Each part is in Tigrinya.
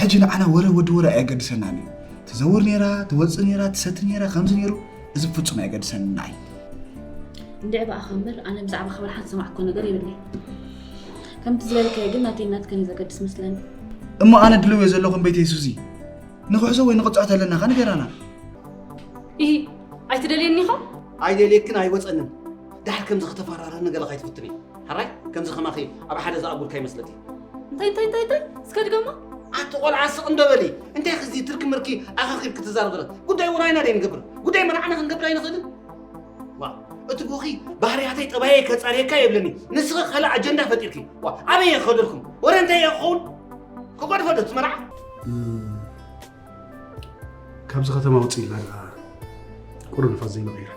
ሕጂ ንዓና ወረ ወዲ ወረ ኣየገድሰናን እዩ። ትዘውር ነይራ፣ ትወፅእ ነይራ፣ ትሰቲ ነይራ፣ ከምዚ ነይሩ፣ እዚ ፍጹም ኣየገድሰንን ንዓይ። እንድዒ ብኣኻ እምበር ኣነ ብዛዕባ ኸባል ሓንቲ ዝሰማዕኩዎ ነገር የብለይ። ከምቲ ዝበልካዮ ግን ናተይን ናትካን እዩ ዘገድስ መስለኒ። እሞ ኣነ ድልው እየ ዘለኹ እምበይተይ ሱዚ። ንኽሕዞ ወይ ንቕፅዖ ተለና ኸ ንገራና። ኢሂ ኣይትደልየኒ ኢኻ? ኣይደልየክን ኣይወፀንን። ዳሕር ከምዚ ከተፈራርህኒ ገለ ካይትፍትኒ። ሕራይ ከምዚ ከማኺ ኣብ ሓደ ዝኣጉድካ ይመስለኪ። እንታይ እንታይ እንታይ እንታይ እስከ ድገሞ። ኣቲ ቆልዓ ስቕ እንዶ በሊ። እንታይ ክዚ ትርኪ ምርኪ ኣኻኺብኪ ትዛረብ ዘለ? ጉዳይ እውን ኣይና ደይ ንገብር። ጉዳይ መርዓና ክንገብር ኣይንኽእልን። ዋ እቲ ጎኺ ባህርያተይ ጠባየይ ከጻርየካ የብለኒ። ንስኺ ካልእ ኣጀንዳ ፈጢርኪ። ዋ ኣበይ እየ ክኸደልኩም? ወረ እንታይ እየ ክኸውን? ክገድፎ ዶ እቲ መርዓ? ካብዚ ከተማ ውፅእ ኢልና ደኣ ቁሩብ ንፋስ ዘይንቕይር።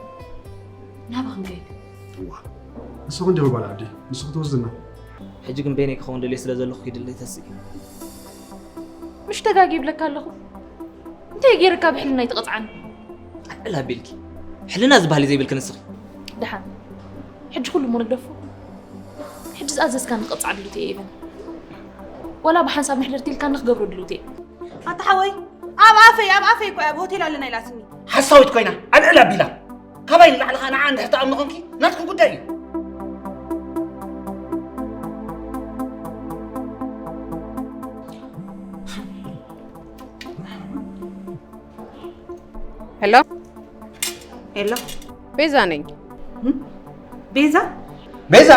ናበ ክንከይድ? እዋ ንስኹ እንዲኹ ጓል ዓዲ ንስኹ ትወስድና። ሕጂ ግን በይነይ ክኸውን ደልየ ስለ ዘለኹ ኪድለይ ተስእ እዩ። ምሽ ተጋጊ ይብለካ ኣለኹ። እንታይ ገይርካ ብሕልና ይትቐፅዓኒ? ኣልዕል ኣቢልኪ ሕልና ዝበሃል እዩ ዘይብልኪ ንስኺ። ደሓን ሕጂ ኩሉ እሞ ንግደፎ። ሕጂ ዝኣዘዝካኒ ክቕፃዕ ድሉት እየ ኢቨን። ዋላ ብሓንሳብ ንሕደር ቲልካኒ ክገብሮ ድሉት እየ። ኣታ ሓወይ ኣብ ኣፈይ ኣብ ኣፈይ እኮ ኣብ ሆቴል ኣለና ኢላትኒ። ሓሳዊት ኮይና ኣልዕል ኣቢላ ካባይ ንላዕሊ ኸዓ ንዓ እንድሕር ትኣምኒ ኾንኪ ናትኪ ጉዳይ እዩ። ሄሎ ሄሎ ቤዛ ነኝ። ቤዛ ቤዛ